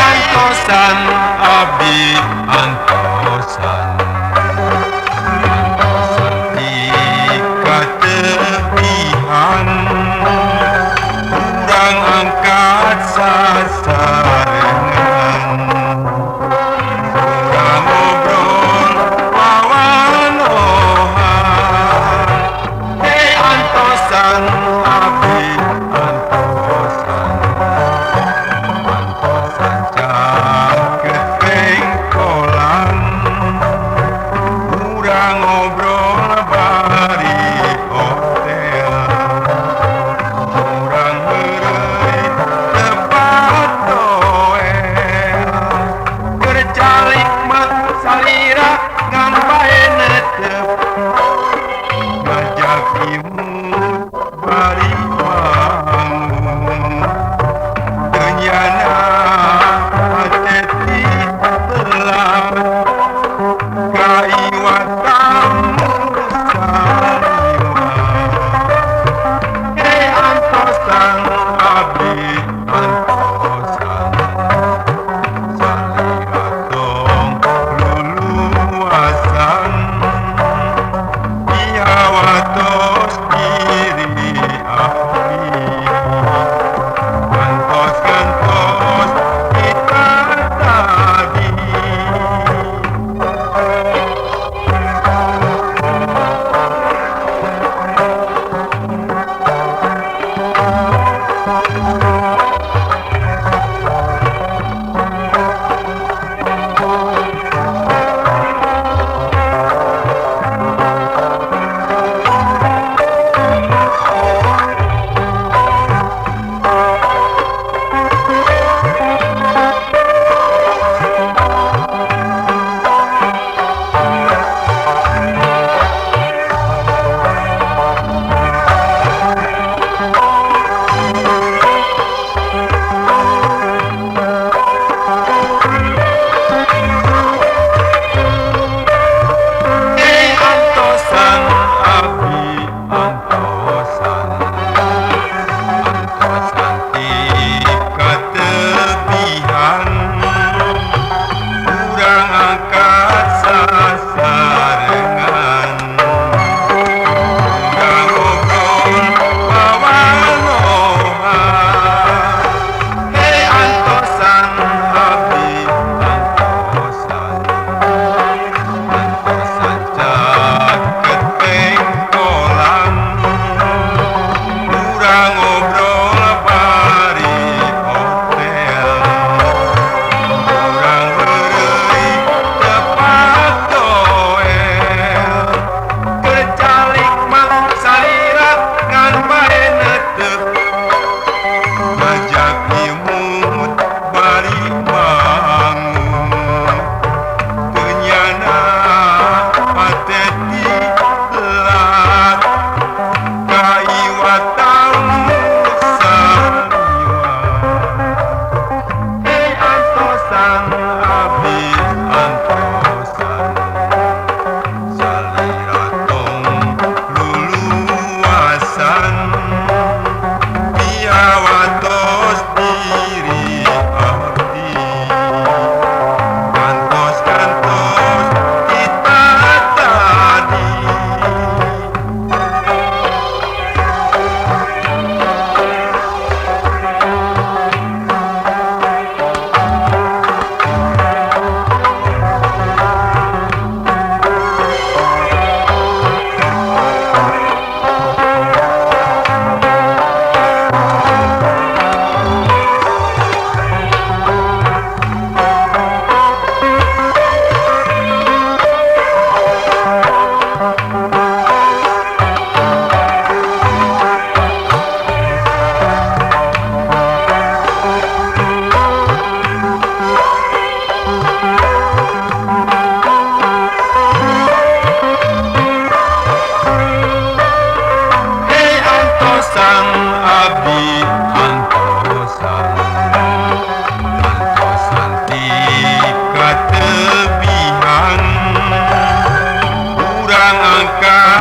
Antosan abdi antosan, antosan.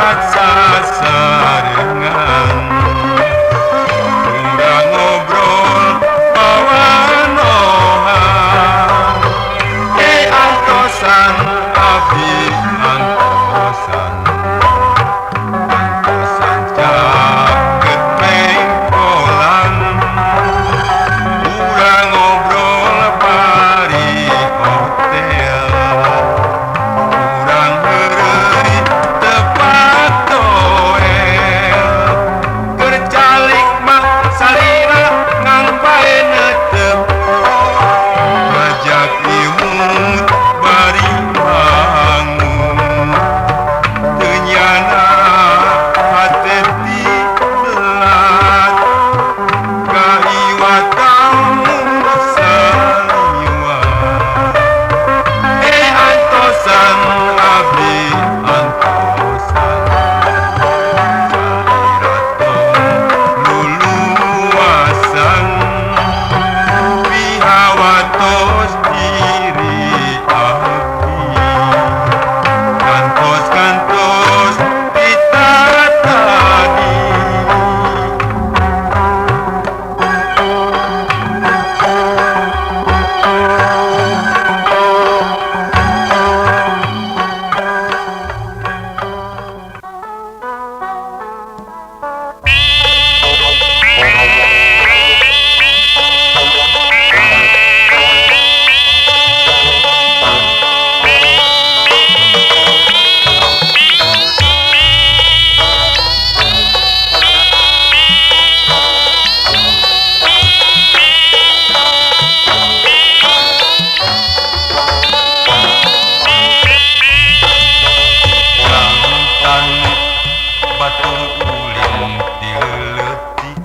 Curhat sasarengan urang ngobrol pawanohan eh antosan abdi antosan antosan caket pengkolan urang ngobrol bari hotel urang heureuy tepat toel keur calik mah salira ngangpae netep ngajak imut bari bangun teu nyana hate ti belat kaiwatan saliwat eh antosan abdi antosan salira tong luluasan pihawatos diri abdi kantos-kantos ti tatadi. Jantan batur ulin ti leutik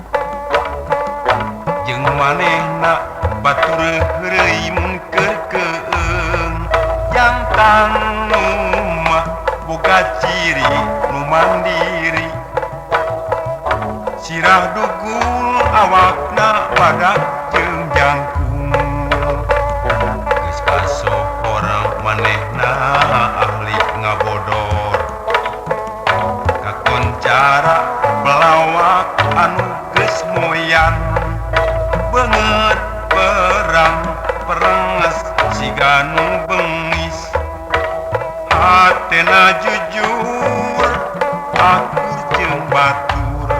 jeung manehna batur heureuy mun keur keung jantan nu mah boga ciri nu mandiri sirah dugul awakna badak jeung jangkung geus kasohor manehna ahli ngabodor kakoncara pelawak anu geus moyan beungeut perang perenges siga nu bengis hatena jujur akur jeung batur.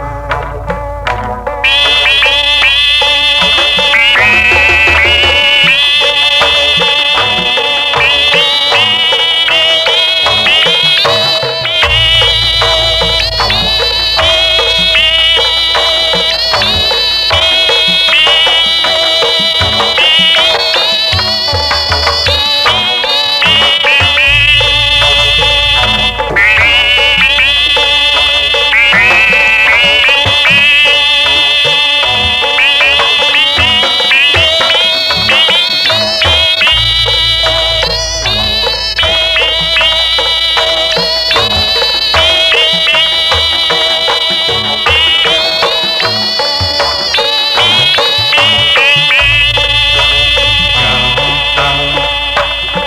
Jantan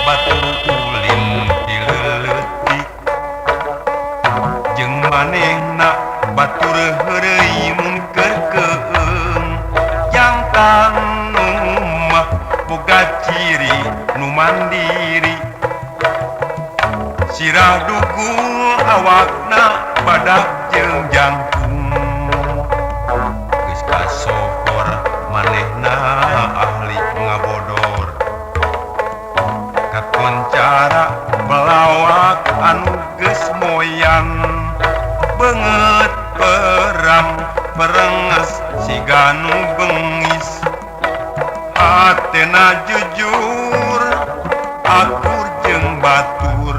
batur ulin ti leutik jeung manehna batur heureuy mun keur keung jantan nu mah boga ciri nu mandiri sirah dugul awakna badak jeung jangkung geus kasohor manehna ahli ngabodor kakoncara pelawak anu geus moyan beungeut perang perenges siga nu bengis hatena jujur akur jeung batur.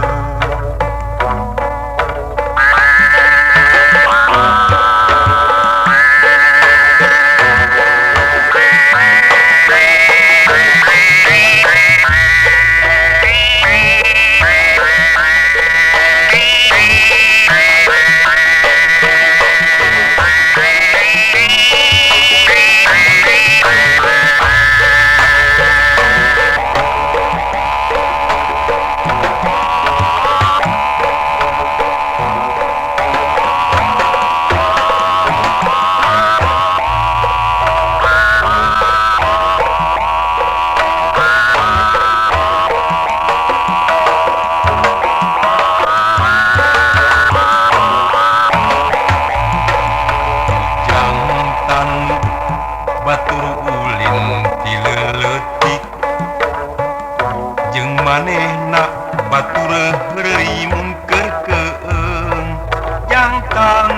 jantan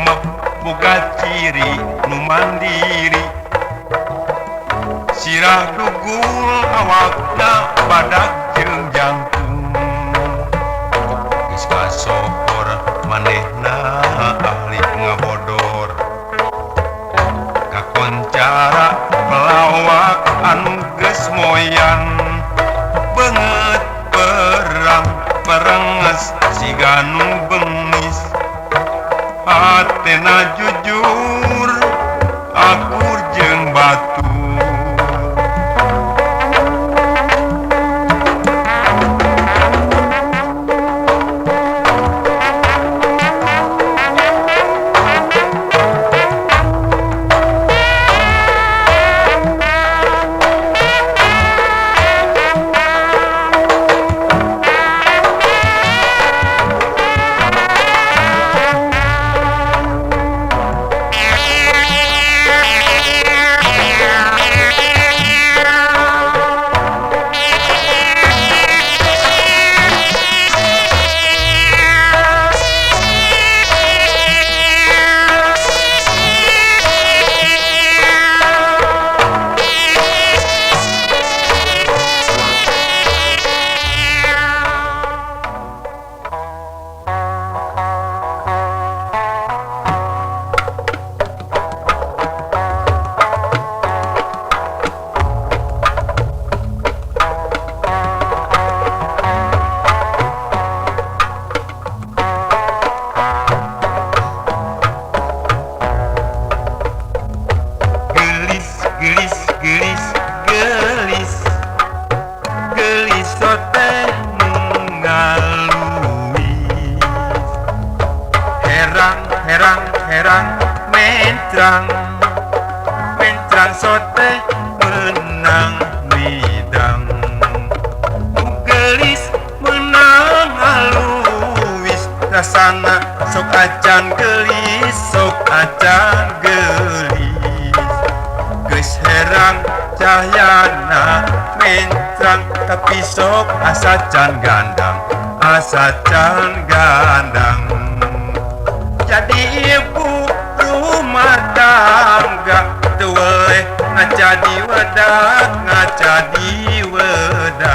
nu boga ciri nu mandiri sirah dugul awakna badak jeung jangkung geus kasohor manehna ahli ngabodor kakoncara pelawak anu geus moyang beungeut perang perenges siga nu bengis hatena jujur akur jeung batu. Gelis gelis gelis gelis teh ngaluis herang herang herang mencrang mencrang sote menang midang gelis menang haluis rasana sok acan gelis sok acan gelis geus herang cahyana mencrang tapi sok asa can gandang asa can gandang jadi ibu rumah tangga teu weleh ngaca diwedak ngaca diwedak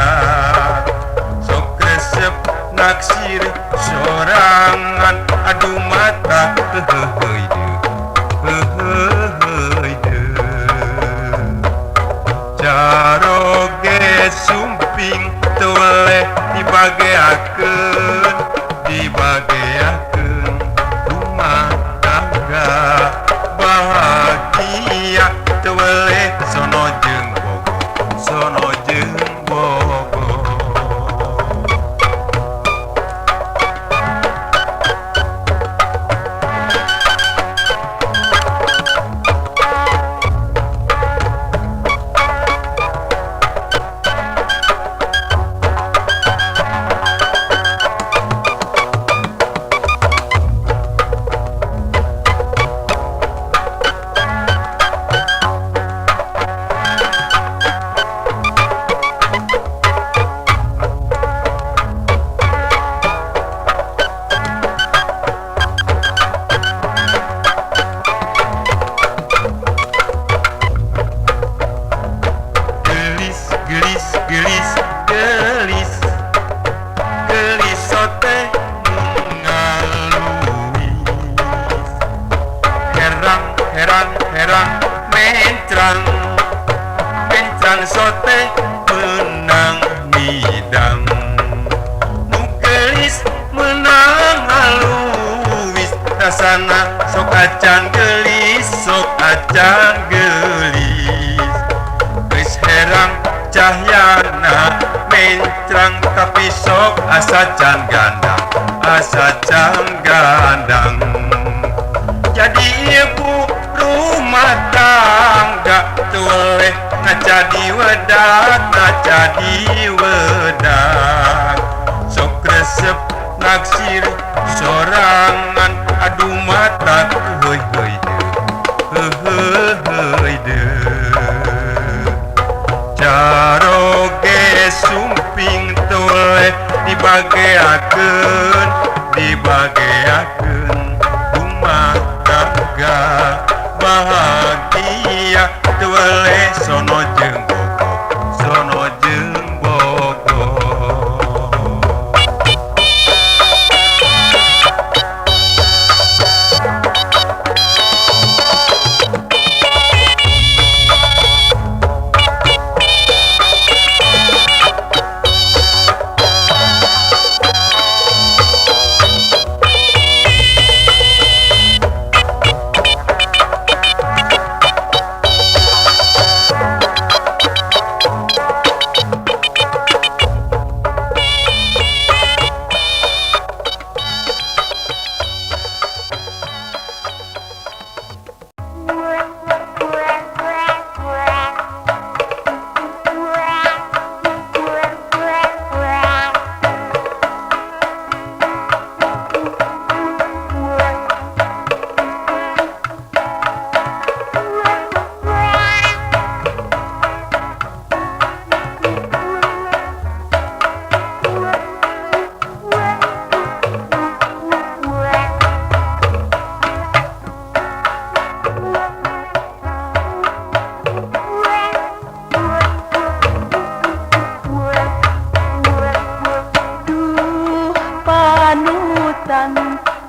sok resep naksir sorangan aduh mata heuheuy deui heuheuy deui caroge sumping teu weleh dibageakeun dibageakeun rumah tangga bahagia teu weleh sono jeung bogo sono jeung bogo. Gelis gelis gelis gelis sote ngaluis herang herang herang mencrang mencrang sote menang midang nu gelis menang haluis rasana sok acan gelis sok acan gelis geus herang cahyana mencrang tapi sok asa can gandang asa can gandang jadi ibu rumah tangga teu weleh ngaca diwedak ngaca diwedak sok resep naksir sorangan aduh mata heuy heuy deui heuy deui caroge sumping teu weleh dibageakeun dibageakeun. keluarga bahagia. Teu weleh sono jeung bogo, sono jeung bogo.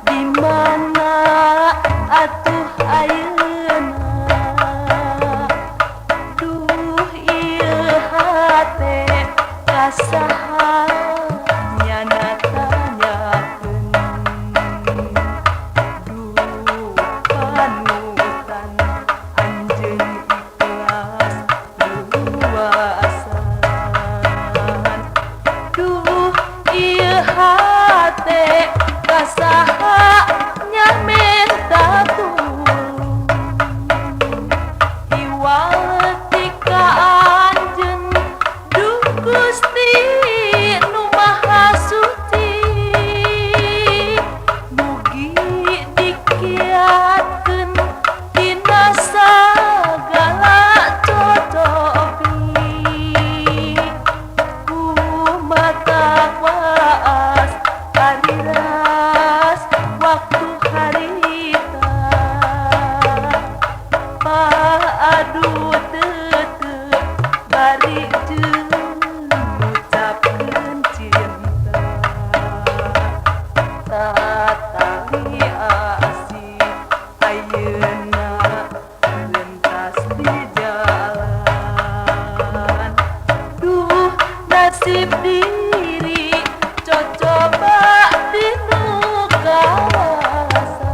Di mana atuh ayeuna, duh ieu hate kasaha nyana tanyakeun. Duh panutan anjeun ikhlas luasan, duh ieu hate kasaha nya minta tulung. Iwal ti ka anjeun duh Gusti nu Maha Suci, mugi dikiatkeun dina sagala cocopi. Ku mata waas ariras waktu harita, paadu tetep bari jeung ngucapkeun cinta. Tatali asih ayeuna lentas di jalan, duh nasib diri cocoba dinu kawasa.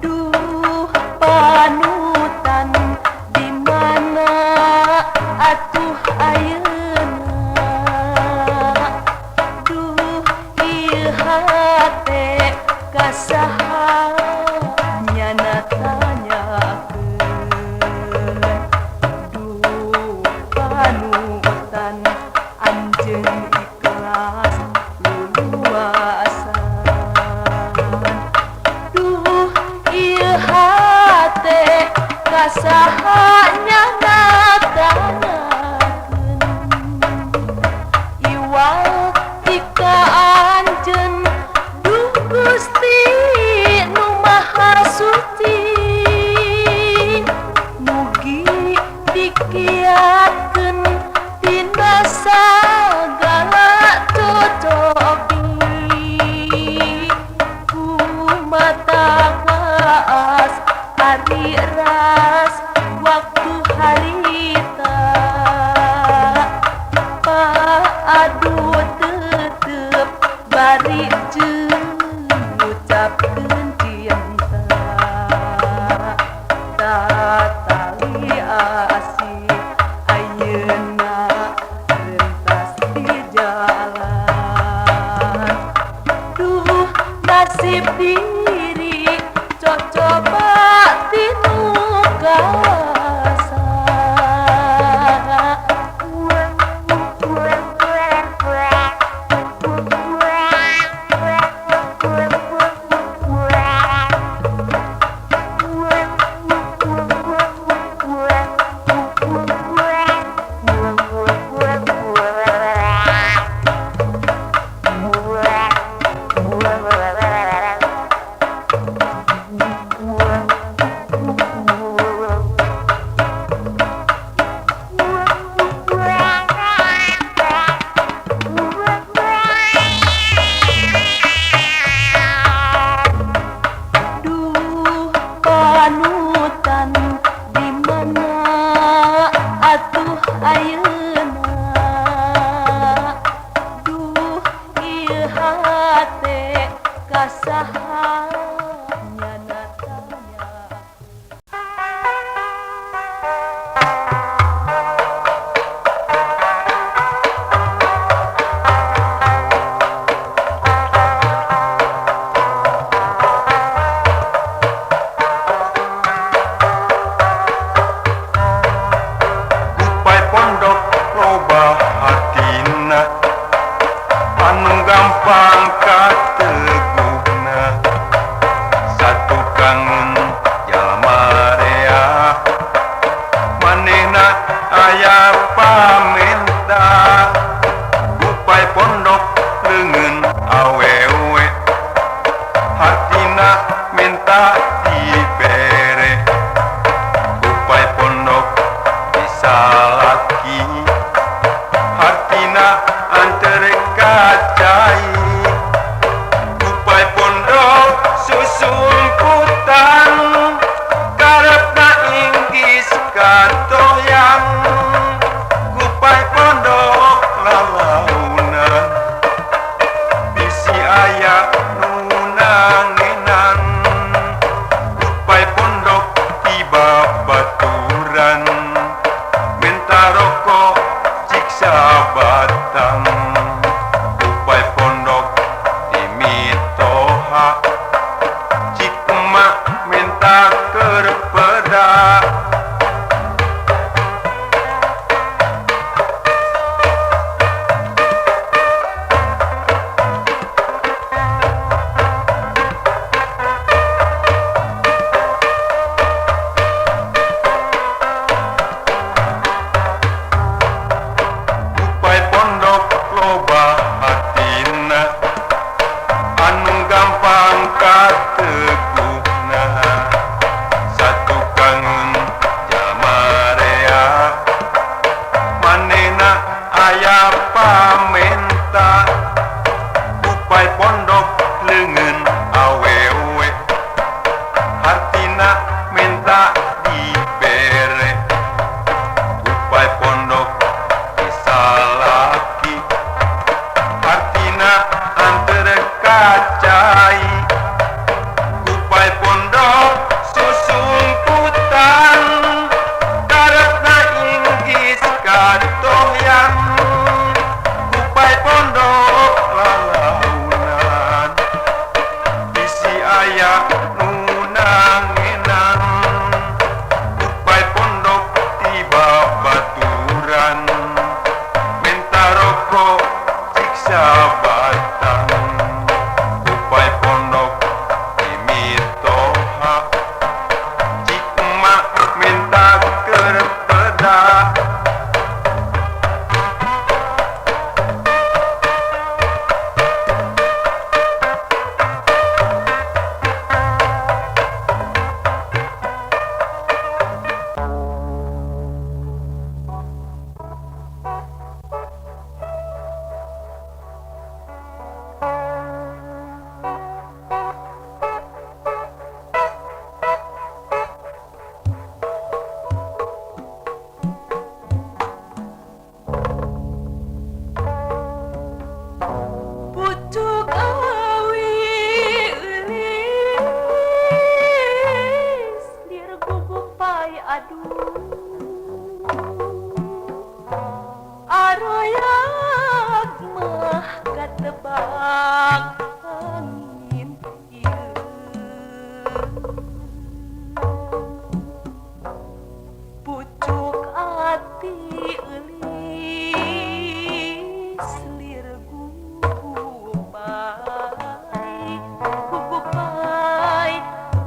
Duh panutan di mana atuh ayeuna, duh ieu hate kasaha nyana tanyakeun. Duh panutan anjeun ikhlas luluasan, duh ieu hate kasaha nyana tanyakeun. Iwal ti ka anjeun duh Gusti nu Maha Suci, mugi dikiatkeun dina sagala cocopi. Ku mata waas ari ras waktu harita, paadu tetep bari jeung ngucapkeun cinta. Tatali asih ayeuna Ayeuna duh ieu hate ka saha nyana tanya. Kupai pondok loba hatina anu gampang kateguhna satukangeun jalma rea manehna aya pamenta. Kupai pondok leungeun awewe hartina menta dibere. Kupai pondok disalaki hartina antere kacai. Kupai pondok susumputan karepna inggis katoyang. Kupai pondok lalaunan bisi aya nu nangenan. Kupai pondok tiba baturan minta rokok cik sabatang. Kupai pondok ti mitoha cik emak minta kerpeda. Kupai pondok loba hatina anu gampang kateguhna satukangeun jalma rea manehna aya pamenta. Kupai pondok leungeun awewe hartina menta dibere. Kupai pondok disalaki hartina antere kacai. Kupai pondok susumputan karepna inggis katoyang. Kupai pondok lalaunan bisi aya nu nangenan. Kupai pondok tiba baturan minta rokok cik sabatang. Kupai pondok ti mitoha cik emak minta kerpeda. Pucuk awi eulis lir gugupai aduh aroyak mah katebak angin ieu. Pucuk ati eulis lir gugupai gugupai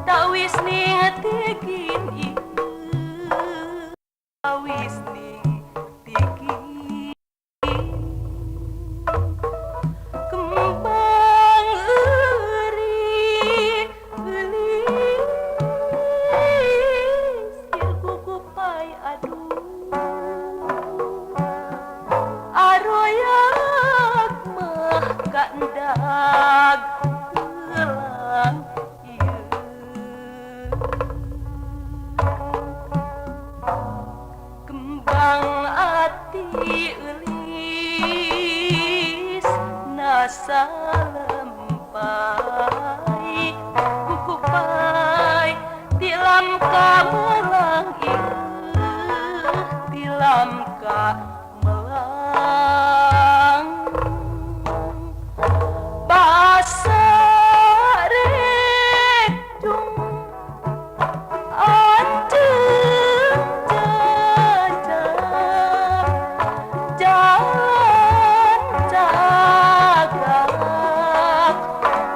tawis ning tigin ieu tawis ning tigin kembang euri eulis lir gugupai aduh aroyak mah kandag heulang ieu. Kembang ati eulis nasa lempai kukupai tilam ka melang ieu tilam ka melang basa redung anjeun jajak jalan cagak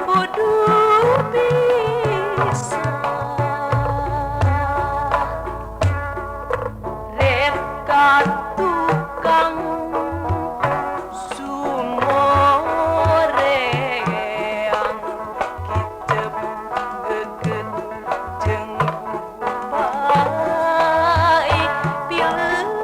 kudu bisa rek ka tukang sumoreang kicep geget jeung gugupai pileuyan.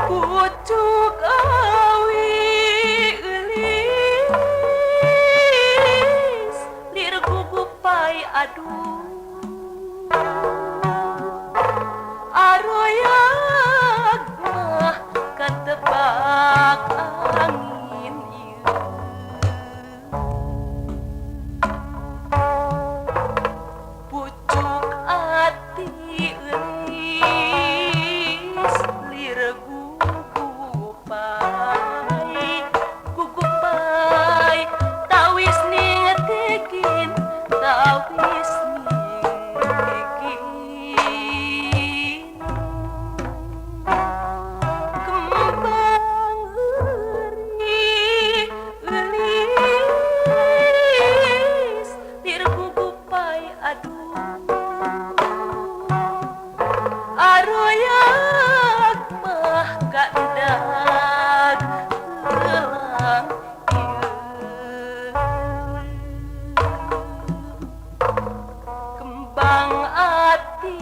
Pucuk awi eulis lir gugupai aduh aroyag mah katebak angin ieu pucuk ati eulis lir gugupai gugupai tawis ning tikin tawis ning tikin kembang euri eulis lir gugupai aduh aroyag mah kandag heulang ieu kembang ati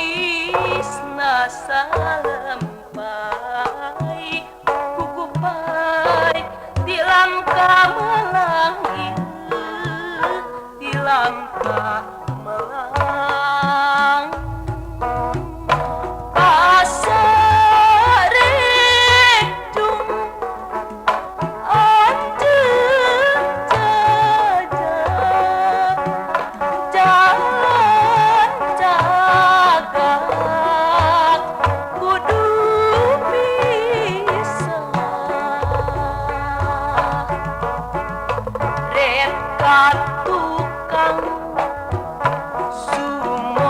eulis nasa lempai gugupai tilam ka melang ieu tilam ka melang pasaredung anjeun jajak jalan cagak kudu bisa rek ka tukang sumoreang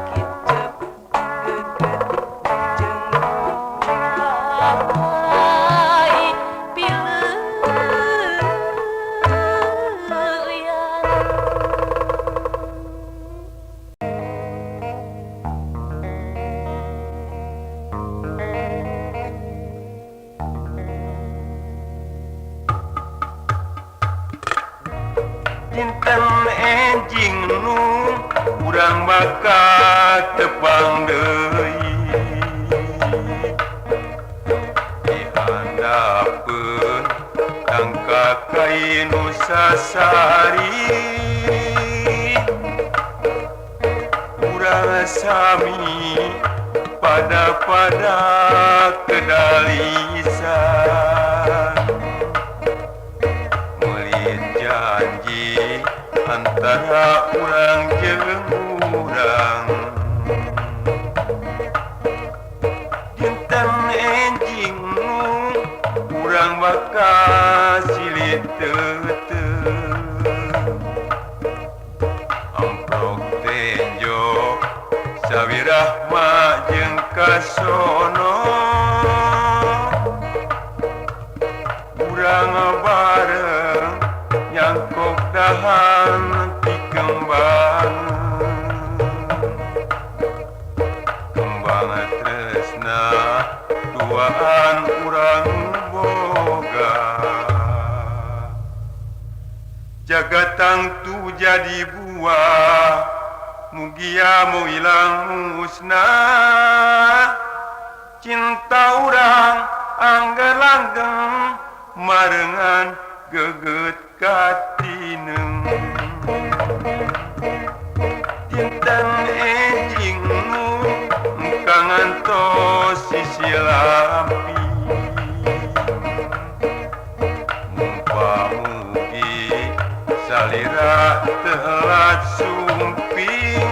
kicep geget jeung gugupai pileuyan. Dinten enjing nu urang bakal tepang deui dihandapeun tangka kai nu sasari urang sami pada-pada kedalisan meuli janji antara urang jeung urang dinten enjing urang bakal silih teuteung amprok tenjo sawirahma jeung kasono urang bareng nyangkok dahan ti kembang kembang tresna Duaan urang boga jaga tangtu jadi buah mugia mau ilang musnah cinta urang angger langgeng marengan geget katineng dinten enjing kang ngantos sisi lampi mugi salira telat sumping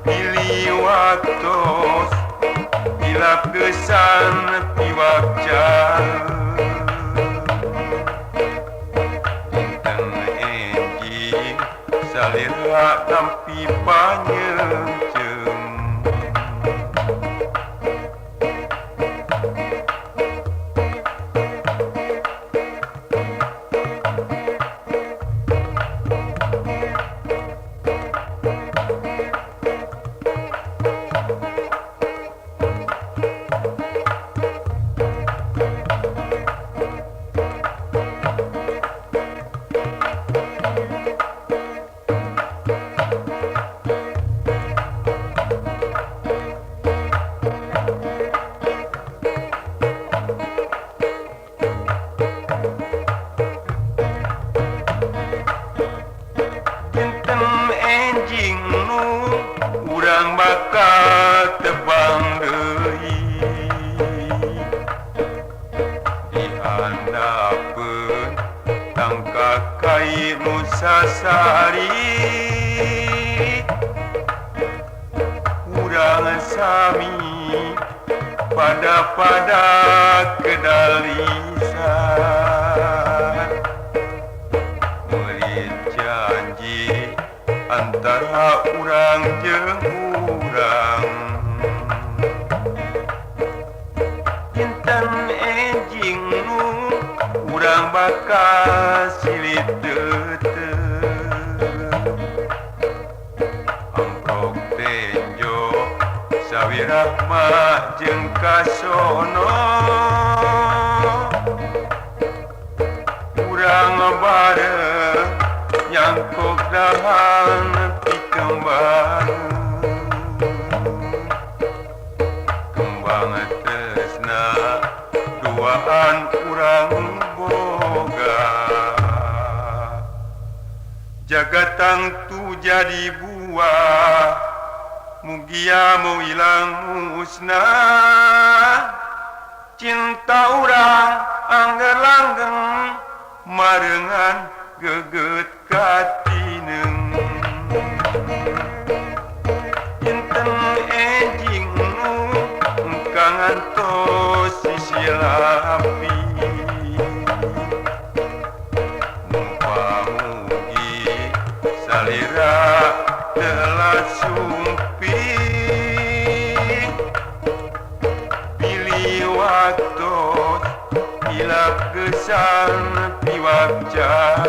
pilih waktos hilap kesan piwakca dinten enjing salira tampi panyeungceum. Dinten enjing nu urang bakal tebang deui dihandapeun tangka kai nu sasari urang sami pada-pada kedalisan meuli janji antara urang jeung urang dinten enjing nu urang bakal silih teuteung amprok tenjo sawirahma jeung kasono urang bareng nyangkok dahan pikembang kembang tresna duaan urang boga jaga tangtu jadi buah mugia mau ilang musnah cinta urang angger langgeng marengan geget katineng dinten enjing nu kang ngantos sisi lampi mugi salira telat sumping pilih waktos hilap gesan piwakca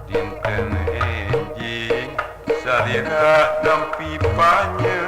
dinten enjing salira nampi panyeungceum.